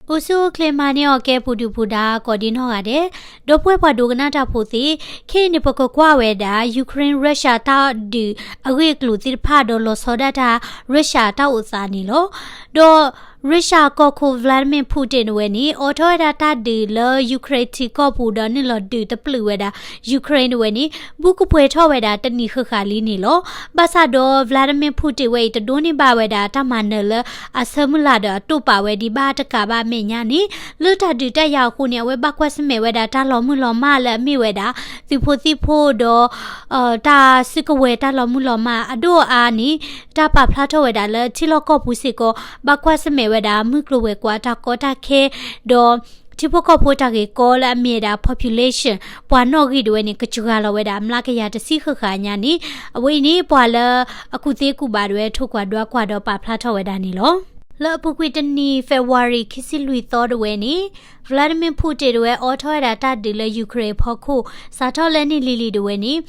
အိၣ်ဆူၣ်အိၣ်ချ့မၤန့ၢ်အီၤကဲပူၤဒုၣ်ပူၤဒါ ကိးဒံနီၢ်ဂၤဒဲး, ဒီပုၢ်ဝဲၢ်ပှၤဒိကနၣ်တၢ်ဖိသ့ၣ်, ခဲအံၤန့ၣ် ပကကွၢ်ဝဲဒၣ် Ukraine Russia တၢ်ဒုးအဂ့ၢ်အကျိၤသ့ၣ်တဖၣ် ဒီးလီၤဆီဒၣ်တၢ် Russia တၢ်အိၣ်သးန့ၣ်လီၤ. ဒီး Russia ကီၢ်ခိၣ် Vladimir Putin တဝဲန့ၣ် အိးထီၣ်ဝဲဒၣ်တၢ်ဒုးလၢ Ukraine ထံကီၢ်ပူၤ ဒီးနုာ်လီၤဒုးတပျုာ်ဝဲဒၣ် Ukraine တဝဲန့ၣ် ဘူးကပှဲၤထီၣ်ဝဲဒၣ်တနံၣ်ဃၣ်ဃၣ်လံန့ၣ်လီၤ. ဘၣ်ဆၣ်ဒီး Vladimir Putin ဝဲအံၤ တဒိးန့ၢ်ဘၣ်ဝဲဒၣ်တၢ်မၤနၢၤလၢအဆၢမုၢ်လၢ်ဒီးအတိာ်ပာ်ဝဲဒံးဘၣ်တကးဘၣ်အမဲာ်ညါန့ၣ်, လၢတၢ်ဒုးတၢ်ယၤအဃိန့ၣ် အဝဲဘၣ်ကွၢ်ဆၢၣ်မဲာ်ဝဲဒၣ်တၢ်လီၤမုၢ်လီၤမၢ်လၢအမ့ၢ်ဝဲဒၣ် သုးဖိသံၣ်ဖိဒီး တၢ်စုကဝဲၤတၢ်လီၤမုၢ်လီၤမၢ်အဒိၣ်အါန့ၣ်, တၢ်ပာ်ဖျါထီၣ်ဝဲဒၣ်လၢထံလီၢ်ကီၢ်ပူၤစ့ၢ်ကီး ဘၣ်ကွၢ်ဆၢၣ်မဲာ်ဝဲဒၣ်မုၢ်ကျိၤဝဲၤကွာ်တၢ်ကီတၢ်ခဲ, ဒီးထံဖိကီၢ်ဖိတၢ်ဂ့ၢ်ကီလၢအမ့ၢ်ဝဲဒၣ် population ပှၤနီၣ်ဂံၢ်တဝဲန့ၣ် ကစှၤလီၤဝဲဒၣ်အမျးကယၤတဆံဃၣ်ဃၣ်ညါန့ၣ်, အဝဲအံၤန့ၣ် ပှၤလၢအကူၣ်သ့ကူၣ်ဘၣ်တဝဲ ထိၣ်ကွၢ်ဒွးကွၢ်ဒီးပာ်ဖျါထီၣ်ဝဲဒၣ်န့ၣ်လီၤ. လၢအပူၤကွံာ်တနံၣ် February ခံဆံလွံၢ်သီတဝဲန့ၣ်, Vladimir Putin တဝဲအိးထီၣ်ဝဲဒၣ်တၢ်ဒုးလၢ Ukraine အဖီခိၣ် စးထီၣ်လၢန့ၣ်လံၤလံၤတဝဲန့ၣ်,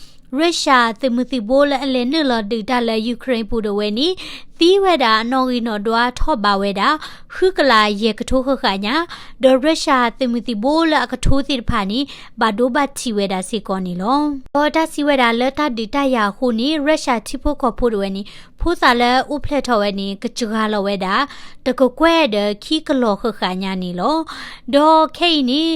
Russia သုးမုၢ်သံၣ်ဘိလၢအလဲၤနုာ်လီၤဒုးတၢ်လၢ Ukraine ပူၤတဝဲန့ၣ် သံဝဲဒၣ်အနီၣ်ဂံၢ်နီၣ်ဒွးထီၣ်ဘးဝဲဒၣ် ဃုကလးယဲၢ်ကထိဃၣ်ဃၣ်ညါ, ဒီး Russia သုးမုၢ်သံၣ်ဘိလၢအကထိသ့ၣ်တဖၣ်န့ၣ် ဘၣ်ဒိဘၣ်ထံးဝဲဒၣ်စ့ၢ်ကီးန့ၣ်လီၤ. ဒီးတၢ်စံးဝဲဒၣ်လၢတၢ်ဒုးတၢ်ယၤအဃိန့ၣ် Russia ထံဖိကီၢ်ဖိတဝဲန့ၣ် ဖိသၣ်လၢအအိၣ်ဖျဲၣ်ထီၣ်ဝဲန့ၣ် ကစှၤလီၤဝဲဒၣ် တကကွဲၢ်ဒီးခံကလီၢ်ဃၣ်ဃၣ်ညါန့ၣ်လီၤ. ဒီးခဲအံၤန့ၣ်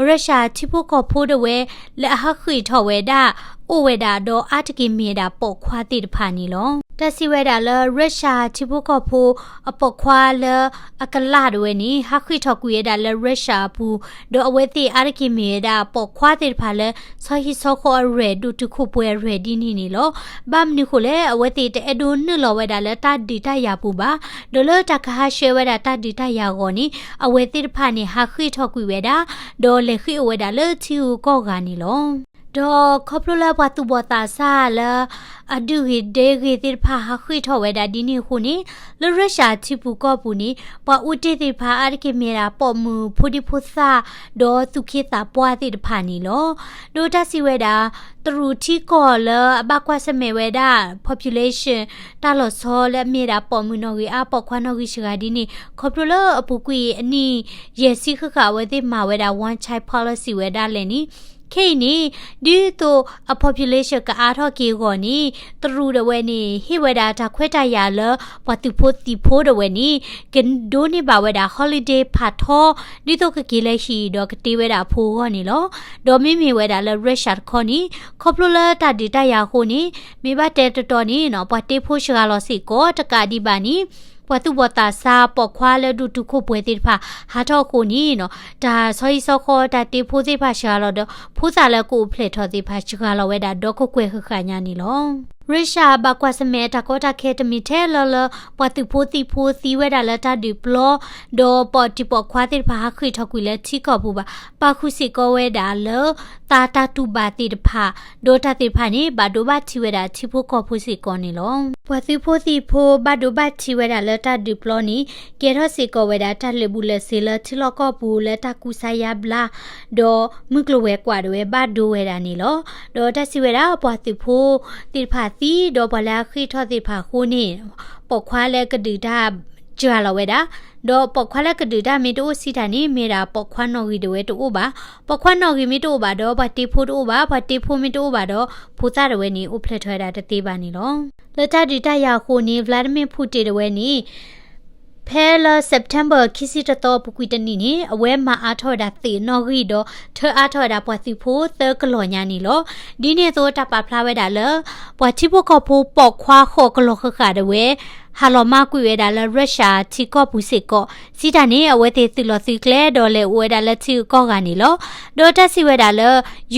Russia ထံဖိကီၢ်ဖိတဝဲ လၢအဟးဃ့ၢ်ထီၣ်ဝဲဒၣ် အိၣ်ဝဲဒၣ်ဒီးအါတက့ၢ်မ့ၢ်ဝဲဒၣ်ပိာ်ခွါသ့ၣ်တဖၣ်န့ၣ်လီၤ. တၢ်စံးဝဲဒၣ်လၢ Russia ထံဖိကီၢ်ဖိအပိာ်ခွါလၢအကလးတဝဲန့ၣ် ဟးဃ့ၢ်ထီၣ်ကွံာ်ဝဲဒၣ်လၢ Russia အပူၤ, ဒီးအဝဲသ့ၣ်အါတက့ၢ်မ့ၢ်ဝဲဒၣ်ပိာ်ခွါသ့ၣ်တဖၣ်လၢ ဆီဟံၣ်ဆီဃီအရဲၣ် ဒိၣ်တုာ်ခိၣ်ပှဲၤအရဲၣ်ဒ်န့ၣ်န့ၣ်လီၤ. ဘၣ်မနုၤဃိလဲၣ် အဝဲသ့ၣ်တအဲၣ်ဒိးနုာ်လီၤဝဲဒၣ်လၢတၢ်ဒုးတၢ်ယၤပူၤဘၣ်, ဒီးလၢတၢ်ကဟးဆှဲးဝဲဒၣ်တၢ်ဒုးတၢ်ယၤအဂီၢ်န့ၣ် အဝဲသ့ၣ်တဖၣ်န့ၣ် ဟးဃ့ၢ်ထီၣ်ကွံာ်ဝဲဒၣ်, ဒီးလဲၤဃ့ၢ်အိၣ်ဝဲဒၣ်လၢထံဂုၤကီၢ်ဂၤန့ၣ်လီၤ. ဒီးခီဖျိလၢပှၤသူၣ်ဘီၣ်သးစၢ်လၢ အဒုးဂ့ၤဒဲဂ့ၤသ့ၣ်တဖၣ်ဟးဃ့ၢ်ထီၣ်ဝဲဒၣ်ဒ်န့ၣ်အဃိန့ၣ်, လၢ Russia ထံပူၤကီၢ်ပူၤန့ၣ် ပှၤအိၣ်တ့ၢ်သ့ၣ်တဖၣ်အါတက့ၢ်မ့ၢ်ဝဲဒၣ်ပိာ်မုၣ်ဖိဒံဖိသၣ် ဒီးသူၣ်က့သးပှၢ်သ့ၣ်တဖၣ်န့ၣ်လီၤ. ဒီးတၢ်စံးဝဲဒၣ် တရူးထံကီၢ်လၢအဘၣ်ကွၢ်ဆၢၣ်မဲာ်ဝဲဒၣ် population တၢ်လီၤဆီလၢအမ့ၢ်ဝဲဒၣ်ပိာ်မုၣ်နီၣ်ဂံၢ်အါ ပိာ်ခွါနီၣ်ဂံၢ်စှၤဂၤဒ်န့ၣ် ခီဖျိလၢအပူၤကွံာ်အနံၣ်ယဲၢ်ဆံဃၣ်ဃၣ် အဝဲသ့ၣ်မၤဝဲဒၣ် one child policy ဝဲဒၣ်လဲၣ်န့ၣ်, ခဲအံၤန့ၣ် ဒ်သိးအ population ကအါထီၣ်က့ၤအဂီၢ်န့ၣ် တရူးတဝဲန့ၣ် ဟ့ၣ်ဝဲဒၣ်တၢ်ခွဲးတၢ်ယာ်လၢ ပှၤသုးဖိသံၣ်ဖိတဝဲန့ၣ် ကဒိးန့ၢ်ဘၣ်ဝဲဒၣ် holiday ဖးထီ ဒ်သိးကက့ၤလၢဟံၣ်ဒီးကတ့ဝဲဒၣ်အဖိအဂီၢ်န့ၣ်လီၤ. ဒီးမ့မ့ၢ်ဝဲဒၣ်လၢ Russia တခီန့ၣ် ခီဖျိလၢတၢ်ဒုးတၢ်ယၤအဃိန့ၣ် မ့ၢ်ဘၣ်တဲတတီၤန့ၣ် ပှၤတ့ဖိစှၤလီၤစ့ၢ်ကီး တကးဒံးဘၣ်န့ၣ် ပှၤသူၣ်ဘီၣ်သးစၢ်ပိာ်ခွါလၢဒိၣ်တုာ်ခိၣ်ပှဲၤသ့ၣ်တဖၣ် ဟးထီၣ်အဃိန့ၣ် တၢ်ဆီဟံၣ်ဆီဃီတၢ်တ့ဖိသ့ၣ်တဖၣ်စှၤလီၤဒီး ဖိသၣ်လၢကအိၣ်ဖျဲၣ်ထီၣ်သ့ၣ်တဖၣ်စှၤလီၤဝဲဒၣ်ဒီးကကွဲၢ်ဃၣ်ဃၣ်ညါန့ၣ်လီၤ. Russia ဘၣ်ကွၢ်ဆၢၣ်မဲာ်အတၢ်ကီတၢ်ခဲတမ့ၢ်ထဲလၢလၢ ပှၤသုးဖိသံၣ်ဖိသံဝဲဒၣ်လၢတၢ်ဒုးပျီ ဒီးပိာ်တံၢ်ပိာ်ခွါသ့ၣ်တဖၣ်ဟးဃ့ၢ်ထီၣ်ကွံာ်လၢထံကီၢ်ပူၤဘၣ်, ပာ်ဃုာ်စ့ၢ်ကီးဝဲဒၣ်လၢ သးတၢ်တူၢ်ဘၣ်သ့ၣ်တဖၣ်, ဒီးတၢ်သ့ၣ်တဖၣ်န့ၣ် ဘၣ်ဒိဘၣ်ထံးဝဲဒၣ်ထံဖိကီၢ်ဖိစ့ၢ်ကီးန့ၣ်လီၤ. ပှၤသုးဖိသံၣ်ဖိဘၣ်ဒိဘၣ်ထံးဝဲဒၣ်လၢတၢ်ဒုးပျီန့ၣ် ကဲထီၣ်စ့ၢ်ကီးဝဲဒၣ်တၢ်လၢာ်ဘူၣ်လၢာ်စ့ၤလၢထံလီၢ်ကီၢ်ပူၤလၢတၢ်ကူစါယါဘျါ ဒီးမုၢ်ကျိၤဝဲၤကွာ်တဝဲဘၣ်ဒိဝဲဒၣ်န့ၣ်လီၤ. ဒီးတၢ်စံးဝဲဒၣ် ပှၤသုးဖိသ့ၣ်တဖၣ်သံ ဒီးပှၤလၢအဃ့ၢ်ထီၣ်သ့ၣ်တဖၣ်အဃိန့ၣ် ပိာ်ခွါလၢကဒုးတၢ်စှၤလီၤဝဲဒၣ်, ဒီးပိာ်ခွါလၢကဒုးတၢ်မ့ၢ်တအိၣ်စံးတၢ်န့ၣ် မ့ၢ်ဒၣ်ပိာ်ခွါနီၣ်ဂံၢ်တဝဲတအိၣ်ဘၣ်, ပိာ်ခွါနီၣ်ဂံၢ်မ့ၢ်တအိၣ်ဘၣ်ဒီး ပှၤတ့ဖိတအိၣ်ဘၣ်, ပှၤတ့ဖိမ့ၢ်တအိၣ်ဘၣ်ဒီး ဖိသၣ်တဝဲန့ၣ် အိၣ်ဖျဲၣ်ထီၣ်ဝဲဒၣ်တသ့ဘၣ်န့ၣ်လီၤ. လၢတၢ်ဒုးတၢ်ယၤအဃိန့ၣ် Vladimir Putin တဝဲန့ၣ် ဖဲလၢ September ခံဆံတသီအပူၤကွံာ်တနံၣ်န့ၣ် အဝဲမၤအါထီၣ်ဝဲဒၣ်သုးနီၣ်ဂံၢ်ဒီး ထၢအါထီၣ်ဝဲဒၣ်ပှၤသုးဖိသၢကလီၢ်ညါန့ၣ်လီၤ. ဒ်န့ၣ်အသိးတၢ်ပာ်ဖျါဝဲဒၣ်လၢ ပှၤထံဖိကီၢ်ဖိပိာ်ခွါဃိးကလီၢ်ဃၣ်ဃၣ်တဝဲ ဟးလီၤမၢ်ကွံာ်ဝဲဒၣ်လၢ Russia ထံကီၢ်ပူၤစ့ၢ်ကီး, စံးတၢ်န့ၣ် အဝဲသ့ၣ်သုးလီၢ်သုးကျဲဒီးလဲၤအိၣ်ဝဲဒၣ်လၢထံဂုၤကီၢ်ဂၤန့ၣ်လီၤ. ဒီးတၢ်စံးဝဲဒၣ်လၢ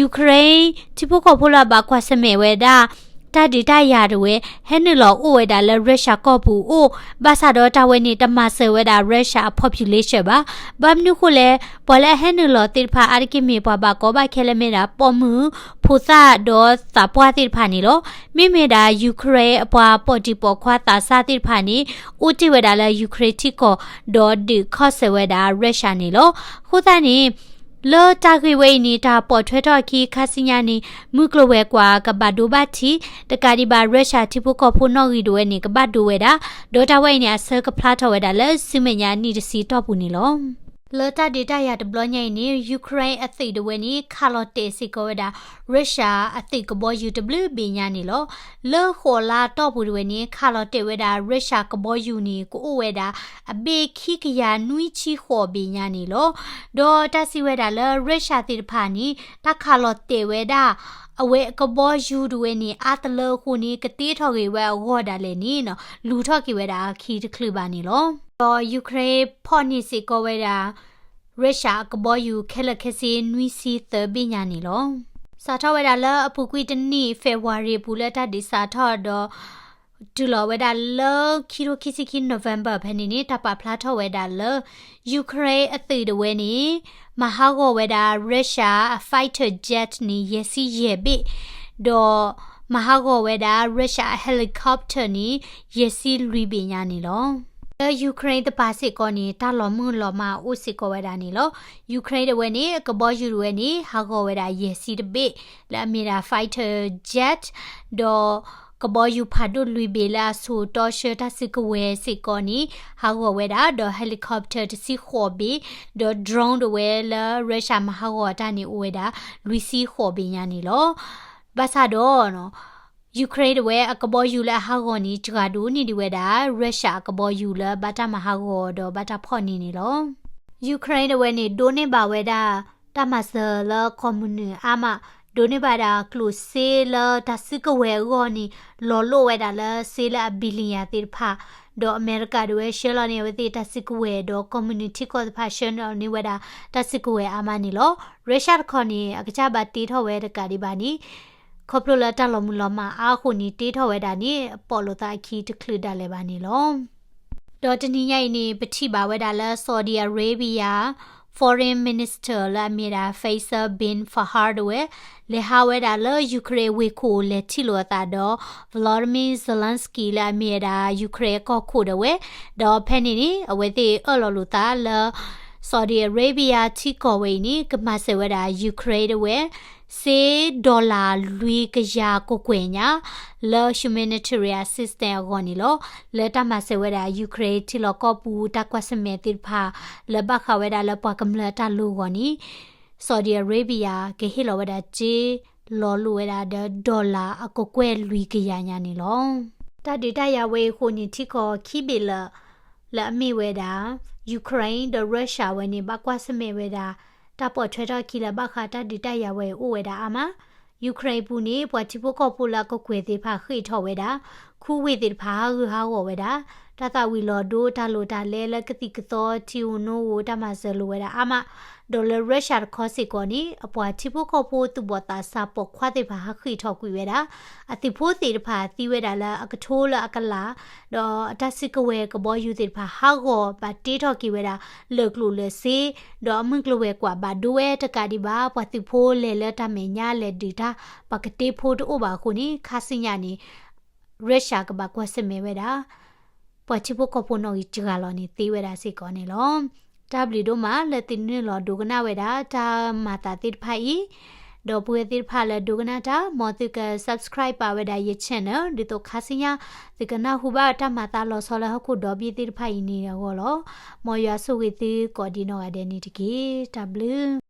Ukraine ထံဖိကီၢ်ဖိလၢအဘၣ်ကွၢ်ဆၢၣ်မဲာ်ဝဲဒၣ် တၢ်ဒုးတၢ်ယၤတဝဲ ဟဲနုာ်လီၤအိၣ်ဝဲဒၣ်လၢ Russia ကီၢ်ပူၤအိၣ်, ဘၣ်ဆၣ်ဒီးတၢ်ဝဲန့ၣ်တမၤစၢၤဝဲဒၣ် Russia အ population ဘၣ်. ဘၣ်မနုၤဃိလဲၣ်, ပှၤလၢအဟဲနုာ်လီၤသ့ၣ်တဖၣ်အါတက့ၢ်မ့ၢ်ပှၤဘၣ်ကီဘၣ်ခဲလၢမ့ၢ်ဒၣ်ပိာ်မုၣ်, ဖိသၣ်ဒီးသးပှၢ်သ့ၣ်တဖၣ်န့ၣ်လီၤ. မ့မ့ၢ်ဒၣ် Ukraine အပှၤပိာ်တံၢ်ပိာ်ခွါသးစၢ်သ့ၣ်တဖၣ်န့ၣ် အိၣ်တ့ၢ်ဝဲဒၣ်လၢ Ukraine ထံကီၢ် ဒီးဒုးခီၣ်ဆၢၣ်ဝဲဒၣ် Russia န့ၣ်လီၤ. အဃိသတးန့ၣ် လၢတၢ်ဂ့ၢ်ဝဲအံၤန့ၣ် တၢ်ပိာ်ထွဲထီၣ်အခံခါဆူညါန့ၣ် မုၢ်ကျိၤဝဲၤကွာ်ကဘၣ်ဒိဘၣ်ထံး, တကးဒံးဘၣ် Russia ထံဖိကီၢ်ဖိနီၣ်ဂံၢ်တဝဲန့ၣ် ကဘၣ်ဒိဝဲဒၣ်, ဒီးတၢ်ဝဲအံၤန့ၣ် အဆၢကဖျါထီၣ်ဝဲဒၣ်လၢဆူမဲာ်ညါနံၣ်တဆံတီၢ်ပူၤန့ၣ်လီၤ. လၢတၢ်ဒုးတၢ်ယၤတဘျီညါအံၤန့ၣ် Ukraine အသုးတဝဲန့ၣ် ခးလီၤတဲာ်စ့ၢ်ကီးဝဲဒၣ် Russia အသုးကဘီယူၤတဘျုးဘ့ၣ်ညါန့ၣ်လီၤ. လၢဃိးလါတီၢ်ပူၤတဝဲန့ၣ် ခးလီၤတဲာ်ဝဲဒၣ် Russia ကဘီယူၤန့ၣ် ကအိၣ်ဝဲဒၣ် အဘ့ၣ်ခံကယၤနွံဆံဃိးဘ့ၣ်ညါန့ၣ်လီၤ. ဒီးတၢ်စံးဝဲဒၣ်လၢ Russia သ့ၣ်တဖၣ်န့ၣ် တၢ်ခးလီၤတဲာ်ဝဲဒၣ် အဝဲအကဘီယူၤတဝဲန့ၣ် အါတလၢအဃိန့ၣ် ကတ့ထီၣ်က့ၤဝဲအဂီၢ်ဒၣ်လဲာ်န့ၣ် လူၤထီၣ်က့ၤဝဲဒၣ်အခံတချုးဘၣ်န့ၣ်လီၤ. ဒီး Ukraine ဖီၣ်န့ၢ်စ့ၢ်ကီးဝဲဒၣ် Russia အကဘီယူၤခဲလၢာ်ခဲဆ့နွံဆံသၢဘ့ၣ်ညါန့ၣ်လီၤ. စးထီၣ်ဝဲဒၣ်လၢအပူၤကွံာ်တနံၣ် February ပူၤလၢတၢ်ဒုးစးထီၣ်ဒီး တုၤလီၤဝဲဒၣ်လၢခံထိခံဆံခံ November ဖဲန့ၣ်န့ၣ် တၢ်ပာ်ဖျါထီၣ်ဝဲဒၣ်လၢ Ukraine အသုးတဝဲန့ၣ် မၤဟးဂီၤဝဲဒၣ် Russia အ fighter jet န့ၣ် ယဲၢ်ဆံယဲၢ်ဘ့ၣ်, ဒီးမၤဟးဂီၤဝဲဒၣ် Russia အ helicopter န့ၣ် ယဲၢ်ဆံလွံၢ်ဘ့ၣ်ညါန့ၣ်လီၤ. လၢ Ukraine တပၤစ့ၢ်ကီးန့ၣ် တၢ်လီၤမုၢ်လီၤမၢ်အိၣ်စ့ၢ်ကီးဝဲဒၣ်န့ၣ်လီၤ. Ukraine တဝဲန့ၣ် အကဘီယူၤတဝဲန့ၣ် ဟးဂီၤဝဲဒၣ်ယဲၢ်ဆံတဘ့ၣ် လၢအမ့ၢ်ဒၣ် fighter jet ဒီးကဘီယူၤဖးဒိၣ်လွံၢ်ဘ့ၣ်လၢအဆိးတီဆှၢတၢ်စုကဝဲၤစ့ၢ်ကီးန့ၣ် ဟးဂီၤဝဲဒၣ်, ဒီး helicopter တဆံဃိးဘ့ၣ်, ဒီး drone တဝဲလၢ Russia မၤဟးဂီၤတၢ်န့ၣ်အိၣ်ဝဲဒၣ် လွံၢ်ဆံဃိးဘ့ၣ်ညါန့ၣ်လီၤ. ဘၣ်ဆၣ်ဒီး Ukraine တဝဲအကဘီယူၤလၢအဟးဂီၤန့ၣ် စှၤဒိၣ်န့ၢ်ဒံးဝဲဒၣ် Russia အကဘီယူၤလၢဘၣ်တၢ်မၤဟးဂီၤဒီးဘၣ်တၢ်ဖီၣ်န့ၢ်န့ၣ်လီၤ. Ukraine တဝဲန့ၣ် ဒိးန့ၢ်ဘၣ်ဝဲဒၣ် တၢ်မၤစၢၤလၢကီၢ်မုၢ်နုာ်အါမး, ဒိးန့ၢ်ဘၣ်ဒၣ်ကျိၣ်စ့လၢတၢ်စုကဝဲၤအဂီၢ်န့ၣ် လီၤလိၢ်ဝဲဒၣ်လၢစ့လၢအ billion သ့ၣ်တဖၣ်, ဒီးအမဲရကၤတဝဲဆှၢလီၤန့ၢ်အဝဲသ့ၣ်တၢ်စုကဝဲၤ ဒီးကီၢ်မုၢ်နုာ်ထံကီၢ်တဖၣ်ဆှၢလီၤန့ၢ်ဝဲဒၣ်တၢ်စုကဝဲၤအါမးန့ၣ်လီၤ. Russia တခီန့ၣ် အကစၢ်ဘၣ်တ့ထီၣ်ဝဲတကးဒံးဘၣ်န့ၣ် ခီဖျိလၢတၢ်လီၤမုၢ်လီၤမၢ်အါအဃိန့ၣ် တ့ထီၣ်ဝဲဒၣ်န့ၣ် ပိာ်လိာ်သးအခံတချုးဒၣ်လဲာ်ဘၣ်န့ၣ်လီၤ. ဒီးတနံၤညါအံၤန့ၣ် ပထံၣ်ဘၣ်ဝဲဒၣ်လၢ Saudi Arabia Foreign Minister လၢအမ့ၢ်ဒၣ် Faisal bin Farhan တဝဲ လဲၤဟးဝဲဒၣ်လၢ Ukraine ဝ့ၢ်ခိၣ်လဲၤထံၣ်လိာ်အသးဒီး Volodymyr Zelensky လၢအမ့ၢ်ဝဲဒၣ် Ukraine အကီၢ်ခိၣ်တဝဲ, ဒီးဖဲန့ၣ်န့ၣ် အဝဲသ့ၣ်အၢၣ်လီၤလိာ်သးလၢ Saudi Arabia ထံကီၢ်ဝဲအံၤန့ၣ် ကမၤစၢၤဝဲဒၣ် Ukraine တဝဲ စ့ dollar လွံၢ်ကယၤကကွဲၢ်ညါ လၢ humanitarian assistance အဂီၢ်န့ၣ်လီၤ. လၢတၢ်မၤစၢၤဝဲဒၣ် Ukraine ထံလီၢ်ကီၢ်ပူၤ တၢ်ကွၢ်ဆၢၣ်မဲာ်သ့ၣ်တဖၣ် လၢဘၣ်ဃးဝဲဒၣ်လၢပှၤကမျၢၢ်အတၢ်လိၤအဂီၢ်န့ၣ် Saudi Arabia ကဟ့ၣ်လီၤဝဲဒၣ်စ့ လီၤလိာ်ဝဲဒၣ်ဒီး dollar အကကွဲၢ်လွံၢ်ကယၤညါန့ၣ်လီၤ. တၢ်ဒုးတၢ်ယၤဝဲအံၤအဃိန့ၣ် ထံကီၢ်ခံဘ့ၣ်လၢာ် လၢအမ့ၢ်ဝဲဒၣ် Ukraine ဒီး Russia ဝဲန့ၣ် ဘၣ်ကွၢ်ဆၢၣ်မဲာ်ဝဲဒၣ် တၢ်ပိာ်ထွဲထီၣ်အခံလၢဘၣ်ဃးတၢ်ဒုးတၢ်ယၤဝဲအံၤအိၣ်ဝဲဒၣ်အါမး. Ukraine အပူၤန့ၣ် ပှၤထံဖိကီၢ်ဖိလၢအကကွဲၢ်သ့ၣ်တဖၣ်ဃ့ၢ်ထီၣ်ဝဲဒၣ်, ခူဝ့ၢ်သ့ၣ်တဖၣ်ဟးဂူာ်ဟးဂီၤဝဲဒၣ်, တၢ်သၣ်ဝံၤလီၤဒိ တၢ်လိၣ်တၢ်လဲလၢကသံၣ်ကသီ ထံဧိၤနိဧိၤတၢ်မၤစၢၤလိာ်ဝဲဒၣ်အါမး, ဒီးလၢ Russia တခီစ့ၢ်ကီးန့ၣ် အပှၤထံဖိကီၢ်ဖိသူၣ်ဘီၣ်သးစၢ်ပိာ်ခွါသ့ၣ်တဖၣ်ဟးဃ့ၢ်ထီၣ်ကွံာ်ဝဲဒၣ်, အသုးဖိသ့ၣ်တဖၣ်သံဝဲဒၣ်လၢအကထိလၢအကလး, ဒီးအတၢ်စုကဝဲၤကဘီယူၤသ့ၣ်တဖၣ်ဟးဂီၤဘၣ်တ့ထီၣ်က့ၤဝဲဒၣ် လၢာ်ကျိၣ်လၢာ်စ့, ဒီးအမုၢ်ကျိၤဝဲၤကွာ်ဘၣ်ဒိဝဲတကးဒံးဘၣ် ပှၤသုးဖိလဲၤလၢတၢ်မဲာ်ညါလဲၤဒုးတၢ် ပှၤကတ့ဖိတအိၣ်ဘၣ်အဃိန့ၣ် ခါဆူညါန့ၣ် Russia ကဘၣ်ကွၢ်ဆၢၣ်မဲာ်ဝဲဒၣ် ပှၤထံဖိကီၢ်ဖိနီၣ်ဂံၢ်စှၤလီၤန့ၣ်သ့ဝဲဒၣ်စ့ၢ်ကီးန့ၣ်လီၤ. တၢ်ဘျုးဒိၣ်မးလၢသုနုာ်လီၤဒိကနၣ်ဝဲဒၣ်တၢ်မၤသးသ့ၣ်တဖၣ်အံၤ, ဒီးပုၢ်ဝဲၢ်သ့ၣ်တဖၣ်လၢဒိကနၣ်တၢ် မ်သုက subscribe ပာ်ဝဲဒၣ်ယ channel ဒ်သိးခါဆူညါ သုကနၢ်ဟူဘၣ်တၢ်မၤသးလီၤဆီလၢဟီၣ်ခိၣ်ဒီဘ့ၣ်သ့ၣ်တဖၣ်အံၤန့ၣ်အဂီၢ်လီၤ. မ်ယွၤဆိၣ်ဂ့ၤသုကိးဒံးနီၢ်ဂၤဒဲးန့ၣ်တက့ၢ်. တၢ်ဘျုး